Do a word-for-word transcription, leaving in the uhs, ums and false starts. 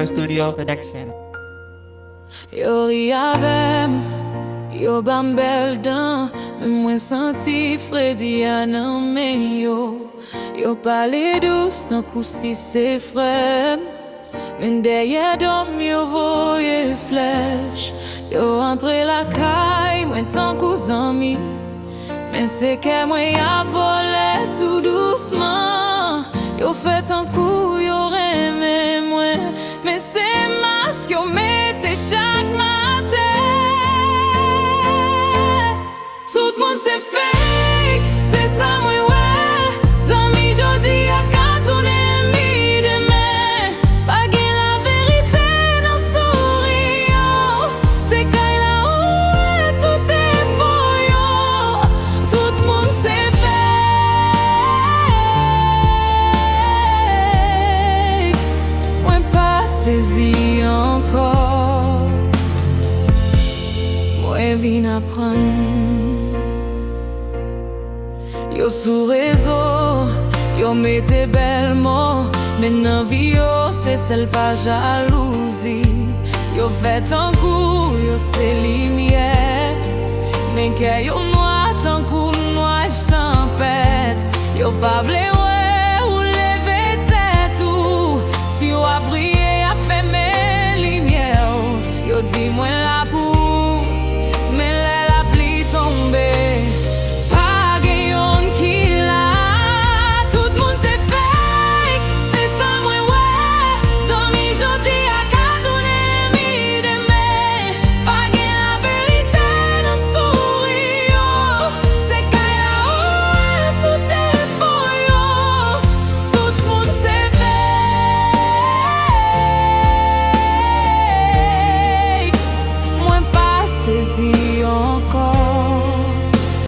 Studio Production. Yo ri avè m, yo ba m bèl dan, men mwen santi fredi a nan men yo. Yo pale dous tankou si se frè m, men dèyè do m yo voye flèch. Yo antre lakay mwen tankou zanmi, men se kè mwen y ap vole tou dousman. Yo fè tankou yo renmen mwen, men se mask yo mete chak maten. Tout moun se fake, se sa mwen wè. Zanmi jodi a ka tounen ènmi demen. Pa gen laverite nan souri yo. Se kay la ou wè tout defo yo. Tout moun se fake. Mwen pa sezi ankò. Mwen vin aprann. Yo sou rezo, yo mete bèl mo, men nan vi yo se sèl pa jalouzi. Yo fè tankou yo se limyè, men kè yo nwa tankou nwaj tanpèt. Yo pa vle wè